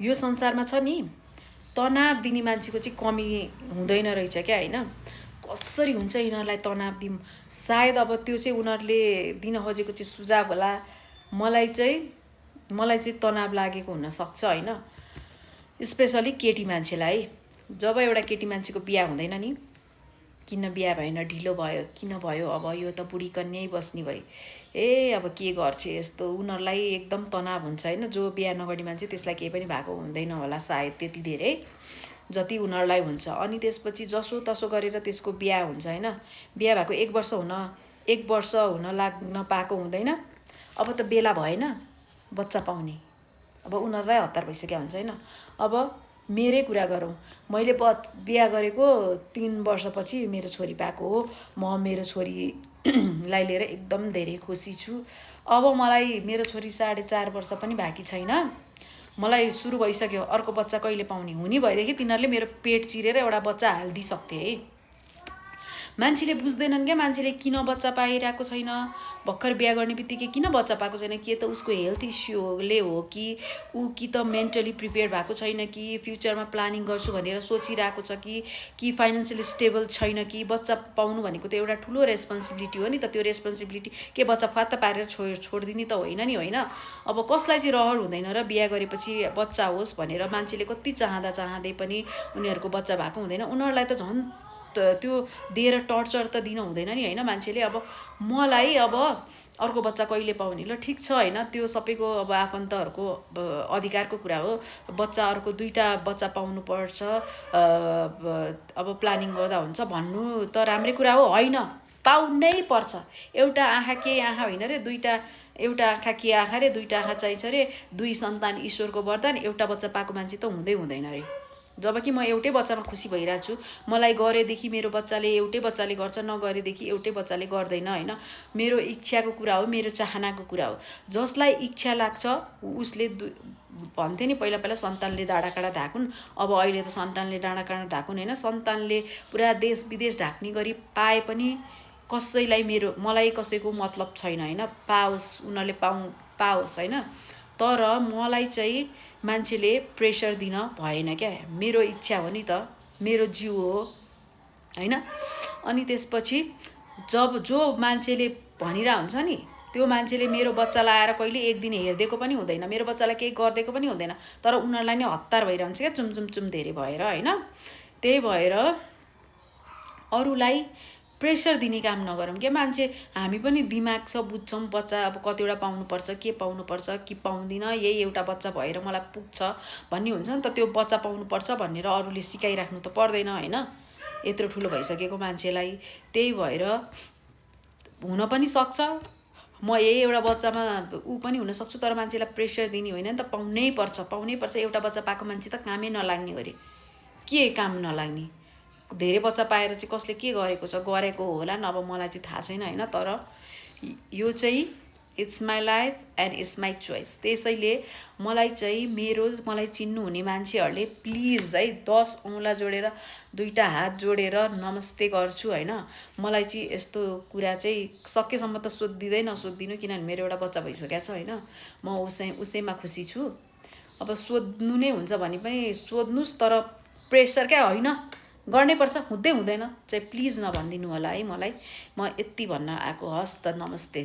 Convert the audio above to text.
यो संसारमा छ नि तनाव दिने मान्छेको चाहिँ कमी हुँदैन रहेछ क्या हैन। कसरी हुन्छ यिनीहरूलाई तनाव दिउँ, सायद अब त्यो चाहिँ उनीहरूले दिन खोजेको चाहिँ सुझाव होला। मलाई चाहिँ तनाव लागेको हुनसक्छ हैन, स्पेसली केटी मान्छेलाई। जब एउटा केटी मान्छेको बिहा हुँदैन नि, किन बिहा भएन, ढिलो भयो, किन भयो, अब यो त बुढी कन्यै बस्ने भई, अब के गर्छ यस्तो, उनीहरूलाई एकदम तनाव हुन्छ हैन। जो बिहा नगर्ने मान्छे त्यसलाई केही पनि भएको हुँदैन होला सायद त्यति धेरै जति उनीहरूलाई हुन्छ। अनि त्यसपछि जसो तसो गरेर त्यसको बिहा हुन्छ हैन। बिहा भएको 1 वर्ष हुन लाग्न पाएको हुँदैन, अब त बेला भएन बच्चा पाउने, अब उनीहरूलाई हतार भइसक्यो हुन्छ हैन। अब मेरै कुरा गरौँ, मैले बिहा गरेको 3 वर्षपछि मेरो छोरी पाएको हो। म मेरो छोरीलाई लिएर एकदम धेरै खुसी छु। अब मलाई मेरो छोरी 4.5 वर्ष पनि बाँकी छैन, मलाई सुरु भइसक्यो अर्को बच्चा कहिले पाउने। हुने भएदेखि तिनीहरूले मेरो पेट चिरेर एउटा बच्चा हालिदिइसक्थे है। मान्छेले बुझ्दैनन् क्या, मान्छेले किन बच्चा पाइरहेको छैन, भर्खर बिहा गर्ने बित्तिकै किन बच्चा पाएको छैन। के त उसको हेल्थ इस्युले हो कि त मेन्टली प्रिपेयर भएको छैन, कि फ्युचरमा प्लानिङ गर्छु भनेर सोचिरहेको छ, कि फाइनेन्सियली स्टेबल छैन, कि बच्चा पाउनु भनेको त एउटा ठुलो रेस्पोन्सिबिलिटी हो नि त। त्यो रेस्पोन्सिबिलिटी के बच्चा फात्त पारेर छोडिदिने त होइन नि होइन। अब कसलाई चाहिँ रहर हुँदैन र बिहा गरेपछि बच्चा होस् भनेर। मान्छेले कति चाहँदै पनि उनीहरूको बच्चा भएको हुँदैन। उनीहरूलाई त झन् त्यो दिएर टर्चर त दिन हुँदैन नि होइन मान्छेले। अब मलाई अब अर्को बच्चा कहिले पाउने, ल ठिक छ होइन, त्यो सबैको अब आफन्तहरूको अधिकारको कुरा हो। बच्चा अर्को 2टा बच्चा पाउनुपर्छ अब प्लानिङ गर्दा हुन्छ भन्नु त राम्रै कुरा हो होइन, पाउनै पर्छ। एउटा आँखा के आँखा होइन रे, एउटा आँखा के आँखा रे, 2टा आँखा चाहिन्छ रे। 2 सन्तान ईश्वरको वरदान, एउटा बच्चा पाएको मान्छे त हुँदैन रे। जबकि म एउटै बच्चामा खुसी भइरहेको छु। मलाई गरेदेखि मेरो बच्चाले एउटै बच्चाले गर्छ, नगरेदेखि एउटै बच्चाले गर्दैन होइन। मेरो इच्छाको कुरा हो, मेरो चाहनाको कुरा हो। जसलाई इच्छा लाग्छ उसले भन्थे नि पहिला सन्तानले डाँडाकाँडा ढाकुन्, अब अहिले त सन्तानले डाँडाकाँडा ढाकुन् होइन। सन्तानले पुरा देश विदेश ढाक्ने गरी पाए पनि मलाई कसैको मतलब छैन होइन। पाओस्, उनीहरूले पाओस् होइन। तर मलाई चाहिँ मान्छेले प्रेसर दिन भएन क्या। मेरो इच्छा हो नि त, मेरो जिउ हो होइन। अनि त्यसपछि जो मान्छेले भनिरहेको हुन्छ नि, त्यो मान्छेले मेरो बच्चालाई आएर कहिले एक दिन हेरिदिएको पनि हुँदैन, मेरो बच्चालाई केही गरिदिएको पनि हुँदैन। तर उनीहरूलाई नै हतार भइरहन्छ क्या, चुम धेरै भएर होइन। त्यही भएर अरूलाई प्रेसर दिने काम नगरौँ क्या। मान्छे हामी पनि दिमाग छ, बुझ्छौँ बच्चा अब कतिवटा पाउनुपर्छ, के पाउनुपर्छ, कि पाउँदिनँ, यही एउटा बच्चा भएर मलाई पुग्छ भन्ने हुन्छ नि त। त्यो बच्चा पाउनुपर्छ भनेर अरूले सिकाइराख्नु त पर्दैन होइन, यत्रो ठुलो भइसकेको मान्छेलाई। त्यही भएर हुन पनि सक्छ, म यही एउटा बच्चामा पनि हुनसक्छु, तर मान्छेलाई प्रेसर दिने होइन नि त। पाउनै पर्छ। एउटा बच्चा पाएको मान्छे त कामै नलाग्ने अरे, के काम नलाग्ने। धेरै बच्चा पाएर चाहिँ कसले के गरेको होला नि, अब मलाई चाहिँ थाहा छैन होइन। तर यो चाहिँ it's my life and it's my choice. त्यसैले मलाई चिन्नुहुने मान्छेहरूले प्लिज है 10 औँला जोडेर 2टा हात जोडेर नमस्ते गर्छु होइन। मलाई चाहिँ यस्तो कुरा चाहिँ सकेसम्म त सोधिदिनु, किनभने मेरो एउटा बच्चा भइसकेको छ होइन। म उसैमा खुसी छु। अब सोध्नु नै हुन्छ भने पनि सोध्नुहोस्, तर प्रेसर क्या होइन, गर्नै पर्छ, हुँदैन चाहिँ प्लिज नभनिदिनु होला है मलाई। म यति भन्न आएको। हस् त, नमस्ते।